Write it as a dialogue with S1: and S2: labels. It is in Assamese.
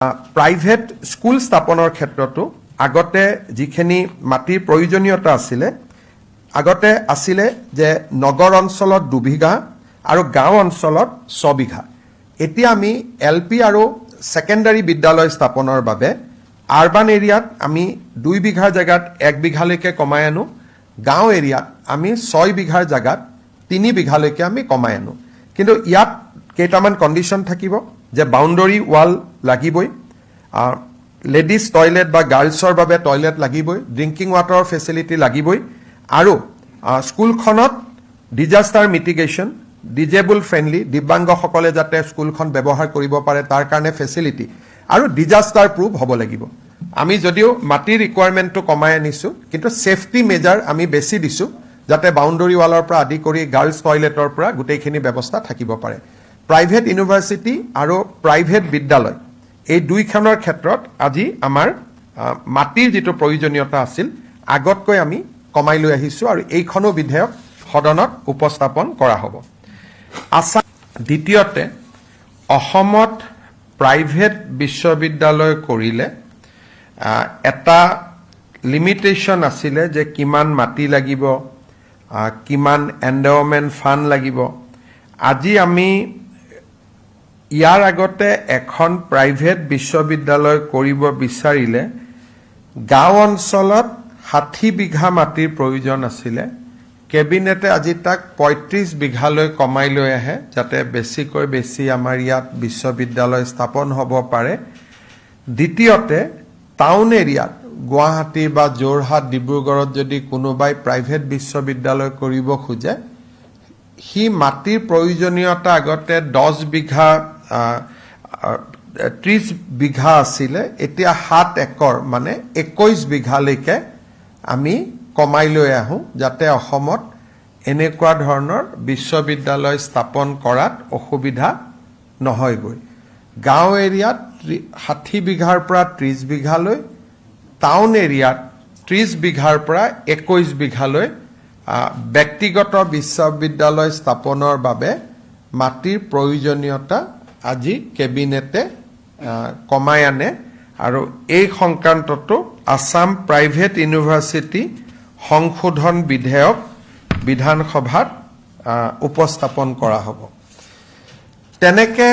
S1: প্ৰাইভেট স্কুল স্থাপনৰ ক্ষেত্ৰতো আগতে যিখিনি মাটিৰ প্ৰয়োজনীয়তা আছিলে, আগতে আছিলে যে নগৰ অঞ্চলত 2 বিঘা আৰু গাঁও অঞ্চলত 6 বিঘা। এতিয়া আমি এল পি আৰু ছেকেণ্ডাৰী বিদ্যালয় স্থাপনৰ বাবে আৰবান এৰিয়াত আমি 2 বিঘাৰ জেগাত 1 বিঘালৈকে কমাই আনো, গাঁও এৰিয়াত আমি 6 বিঘাৰ জেগাত 3 বিঘালৈকে আমি কমাই আনো। কিন্তু ইয়াত কেইটামান কণ্ডিশ্যন থাকিব যে বাউণ্ডৰী ৱাল লাগিবই, লেডিজ টয়লেট বা গাৰ্লছৰ বাবে টয়লেট লাগিবই, ড্ৰিংকিং ৱাটাৰৰ ফেচিলিটি লাগিবই আৰু স্কুলখনত ডিজাষ্টাৰ মিটিগেশ্যন, ডিজেবল ফ্ৰেণ্ডলি, দিব্যাংগসকলে যাতে স্কুলখন ব্যৱহাৰ কৰিব পাৰে তাৰ কাৰণে ফেচিলিটি আৰু ডিজাষ্টাৰ প্ৰুফ হ'ব লাগিব। আমি যদিও মাটিৰ ৰিকুৱাৰমেণ্টটো কমাই আনিছোঁ, কিন্তু ছেফটি মেজাৰ আমি বেছি দিছোঁ, যাতে বাউণ্ডৰী ৱালৰ পৰা আদি কৰি গাৰ্লছ টয়লেটৰ পৰা গোটেইখিনি ব্যৱস্থা থাকিব পাৰে। প্ৰাইভেট ইউনিভাৰ্চিটি আৰু প্ৰাইভেট বিদ্যালয়, এই দুইখনৰ ক্ষেত্ৰত আজি আমাৰ মাটিৰ যিটো প্ৰয়োজনীয়তা আছিল, আগতকৈ আমি কমাই লৈ আহিছোঁ আৰু এইখনো বিধেয়ক সদনত উপস্থাপন কৰা হ'ব। আছাম দ্বিতীয়তে, অসমত প্ৰাইভেট বিশ্ববিদ্যালয় কৰিলে এটা লিমিটেশ্যন আছিলে যে কিমান মাটি লাগিব, কিমান এণ্ডাউমেণ্ট ফাণ্ড লাগিব। আজি আমি ইয়াৰ আগতে এখন প্ৰাইভেট বিশ্ববিদ্যালয় কৰিব বিচাৰিলে গাঁও অঞ্চলত 60 বিঘা মাটিৰ প্ৰয়োজন আছিলে। কেবিনেটে আজি তাক 35 বিঘালৈ কমাই লৈ আহে, যাতে বেছিকৈ বেছি আমাৰ ইয়াত বিশ্ববিদ্যালয় স্থাপন হ'ব পাৰে। দ্বিতীয়তে, টাউন এৰিয়াত গুৱাহাটী বা যোৰহাট, ডিব্ৰুগড়ত যদি কোনোবাই প্ৰাইভেট বিশ্ববিদ্যালয় কৰিব খোজে, সি মাটিৰ প্ৰয়োজনীয়তা আগতে 10 বিঘা, 30 বিঘা আছিলে, এতিয়া 7 একৰ মানে 21 বিঘালৈকে আমি কমাই লৈ আহোঁ, যাতে অসমত এনেকুৱা ধৰণৰ বিশ্ববিদ্যালয় স্থাপন কৰাত অসুবিধা নহয়গৈ। গাঁও এৰিয়াত 60 বিঘাৰ পৰা 30 বিঘালৈ, টাউন এৰিয়াত 30 বিঘাৰ পৰা 21 বিঘালৈ ব্যক্তিগত বিশ্ববিদ্যালয় স্থাপনৰ বাবে মাটিৰ প্ৰয়োজনীয়তা আজি কেবিনেটে কমাই আনে আৰু এই সংক্ৰান্ততো আছাম প্ৰাইভেট ইউনিভাৰ্চিটি সংশোধন বিধেয়ক বিধানসভাত উপস্থাপন কৰা হ'ব। তেনেকে